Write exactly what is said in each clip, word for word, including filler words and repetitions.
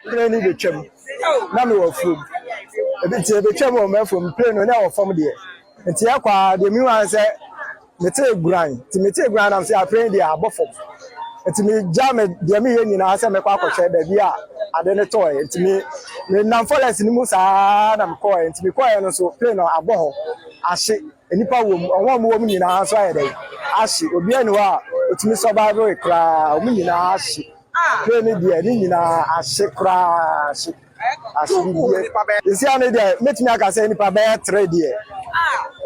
Plane no betwam. Na mewɔ afuom. Ebi nti ebetwam wɔ m'afuom, plane no na ɛwɔ fam deɛ. Nti ɛkɔ a deɛ mihu ara ne sɛ metee guran. Nti metee guran na mese plane deɛ abɔ fam. Nti megya me deɛ meyɛ nyinaa sɛ mɛkɔ akɔhwɛ baabi a ade no tɔɔɛ. Nti me menam forest no mu saa na mekɔɔɛ. Nti mekɔɔɛ no nso plane no abɔ hɔ ahye. Nnipa wɔ mu, wɔn a wɔwɔ mu nyinaa nso ayɛ dɛn? Ahye. Obiara nni hɔ a otumi survive koraa. Wɔn nyinaa ahye. Plane no deɛ ne nyinaa ahye koraa, ahye. Ahye bibie. Nsia no deɛ mɛtumi aka sɛ nnipa bɛyɛ tere deɛ.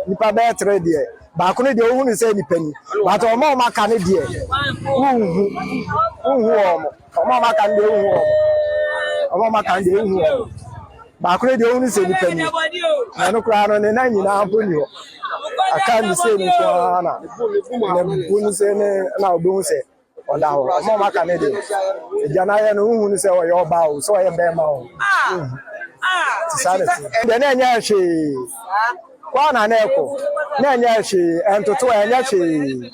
Nnipa bɛyɛ tere deɛ. Baako no deɛ wohu no sɛ nnipa ni. But wɔn a wɔaka no deɛ wonhu. Wonhu wɔn. Wɔn a wɔaka no deɛ wonhu wɔn. Wɔn a wɔaka no deɛ wonhu wɔn. Baako no deɛ wohu no sɛ nnipa ni. Na ɛno koraa no ne nan nyinaa mpo nni hɔ. Aka ne sɛ ni koraa na ne bo no sɛ ne na wobɛhu sɛ ɔda hɔ. Ɔma ɔma ka ne deɛ. Agya no ayɛ no, wohu no sɛ ɔyɛ ɔbaa o, sɛ ɔyɛ bɛrima o. Wohu. Te saa na ɛte. Deɛ na ɛnyɛ hwee. Kɔ a na na ɛkɔ. Na ɛnyɛ hwee. Ɛntoto, ɛnyɛ hwee.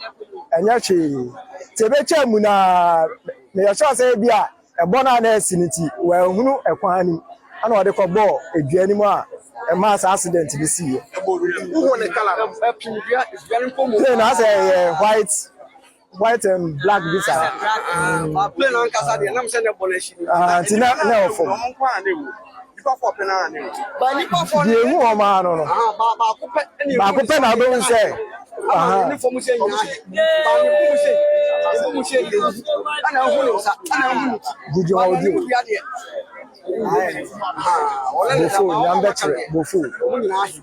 Ɛnyɛ hwee. Te bɛkyɛ mu na meyɛ sure sɛ bi a ɛbɔ no a na asi no nti, wanhunu ɛkwan no mu. Ɛna ɔde kɔbɔɔ edua no mu a ɛmaa saa accident no siiɛ. Wohu ne color no? Plane no asɛ ɛyɛ white, white and black bi saa. Ah, plane no ankasa deɛ, nam sɛ na ɛbɔ no ahye ni. Ah, nti na, na ɛwɔ fam. Wɔn nko ara na ɛwɔ. Nnipa fɔ pɛ na ne. Ba nnipa fɔ ne. Deɛ ehu wɔn ara no no. Ah, ba, baako pɛ. Baako pɛ na wobɛhu sɛ. Aha. Ne fam sɛ nyinaa. Ba ne fam sɛ. Ne fam sɛ yɛ. Ɛna ehu ne nsa. Ɛna ehu ne ti. Gidi wɔn odi o. Bofo, nyame bɛkyerɛ. Bofo. Wɔn nyinaa ahye.